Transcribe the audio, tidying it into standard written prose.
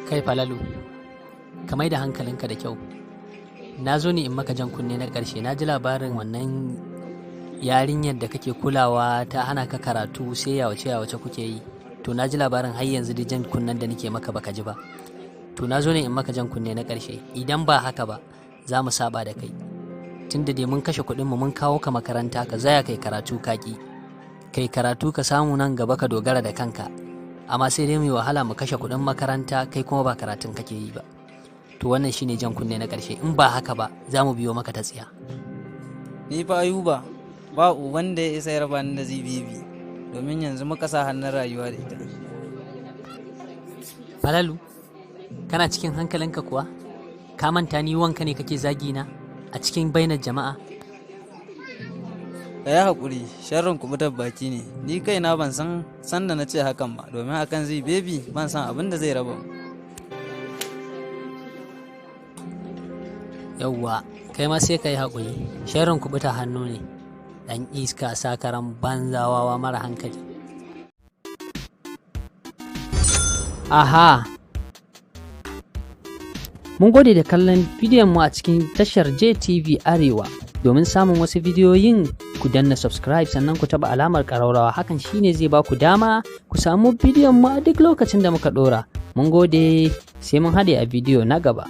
Kai Falalu, ka mai da hankalinka da kyau. Na zo ne in maka jan kunne na ƙarshe. Na ji labarin wannan yarinyar da kake kulawa ta hana ka karatu, sai yawace yawace kuke yi. To na ji labarin har yanzu dai jan kunnen da nake maka baka ji ba. To na zo ne in maka jan kunne na ƙarshe. Idan ba haka ba, za mu saba da kai. Tunda dai mun kashe kuɗinmu mun kawo ka makaranta ka zaya kai karatu kaki. Kai karatu ka samu nan gaba ka dogara da kanka. Amma sai dai mu yi wahala mu kashe kuɗin makaranta, kai kuma ba karatun kake yi ba. To wannan shine jan kunne na ƙarshe. In ba haka ba, za mu biyo maka ta tsiya. Ni fa Ayuba, ba uban da ya isa ya raba ni da Zibibi, domin yanzu muka sa hannun rayuwa da ita. Falalu, kana cikin hankalinka kuwa? Ka manta ni wanka ne kake zagi na a cikin bainar jama'a? Ka yi haƙuri, sharrin kubutar baki ne. Ni kaina ban san sanda na ce hakan ba, domin akan Zibebi ban san abin da zai raba mu. Yauwa, kai ma sai ka yi haƙuri. Sharrin kubuta hannu ne. Ɗan iska, sakaran banzawawa mara hankali. Aha! Mun gode da kallon bidiyon mu a cikin tashar JTV Arewa. Domin samun wasu bidiyoyin, ku danna subscribe, sannan ku taɓa alamar ƙaraurawa. Hakan shine zai ba ku dama ku samu bidiyon mu a duk lokacin da muka ɗora. Mun gode, sai mun haɗe a bidiyo na gaba.